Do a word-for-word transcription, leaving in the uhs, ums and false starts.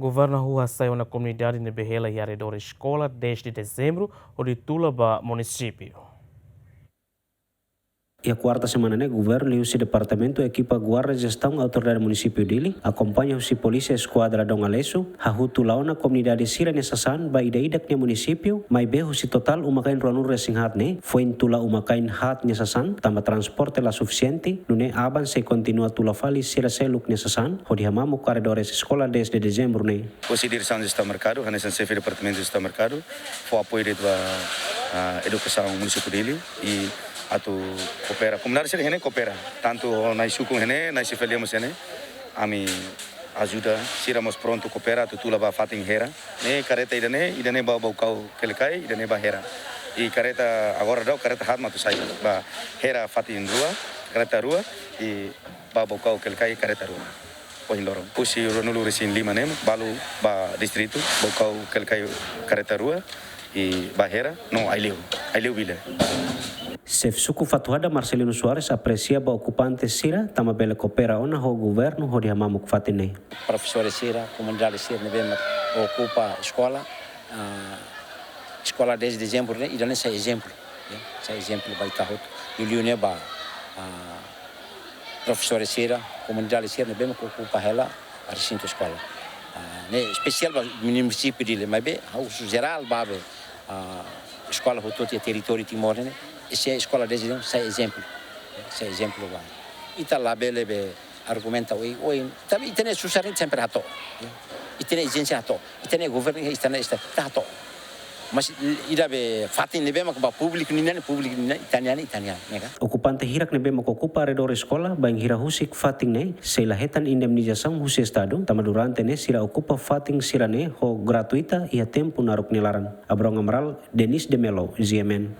Governu hahú hasai ona komunidade ne'ebé hela iha arredór eskola dez de dezembru hodi tula ba munisípiu. Iha kuarta semana ne'e, governu liuhusi Departamentu Ekipa Guarda Jestaun Autoridade Munisípiu Dili, akompaña husi Polísia Eskuadra Dom Aleixo, hahú tula ona komunidade sira-nia sasán ba ida-idak nia munisípiu, maibé husi totál uma-kain ruanulu-resin-haat ne'e, foin tula uma-kain haat nia sasán, tanba transporte la sufisiente, nune'e aban sei kontinua tula fali sira seluk nia sasán, hodi hamamuk arredores eskola dez de dezembru ne'e. Husi Diresaun Jestaun Merkadu, hanesan Xefe Departamentu Jestaun Merkadu, fó apoiu diretu ba, ah, edukasaun munisípiu Dili, i atu koopera. Komunidade sira iha ne'e koopera. Tantu nai suku iha ne'e, nai xefe liamas iha ne'e. Ami ajuda, sira mós prontu koopera, atu tula ba fatin Hera. Ne'e kareta ida-ne'e, ida-ne'e ba Baucau Quelicai, ida-ne'e ba Hera. I kareta agora daudaun, kareta haat mak atu sai. Ba Hera fatin rua, kareta rua, i ba Baucau Quelicai kareta rua. Ohin loron. Husi ruanulu-resin-lima ne'e, balu ba distritu, Baucau Quelicai kareta rua, i ba Hera, no Aileu. Aileu Vila. Xefe Suku Fatuhada Marcelino Soares apresia ba okupante sira, tanba bele koopera ona ho governu hodi hamamuk fatin ne'e. Profesór sira, komunidade sira ne'ebé mak okupa eskola, ah, eskola dez de dezembru ne'e, ida-ne'e sai ezemplu, ya, sai ezemplu ba ita hotu. Liuliu ne'e ba, ah, profesór sira, komunidade sira ne'ebé mak okupa hela resintu eskola. Ah, ne'e espesiál ba munisípiu Dili, maibé ha'u husu jerál ba be, ah, eskola hotu iha territóriu Timor ne'e, esse eskola dez de dezembru sai ezemplu, sai ezemplu ba. Ita labele be argumenta oioin, oioin. Tanba ita-nia susar ne'e sempre hato'o. Ita-nia ezijénsia hato'o. Ita-nia governu, ita-nia esta, ita hato'o. Mas ida be fatin ne'ebé mak ba públiku nian, públiku nian, ita-nian, ita-nian, ne'e ka? Okupante hirak ne'ebé mak okupa arredór eskola, bainhira husik fatin ne'e, sei la hetan indemnizasaun husi Estadu, tanba durante ne'e sira okupa fatin sira-ne'e ho gratuita iha tempu naruk nia laran. Abrão Amaral, Denis de Melo, G M N.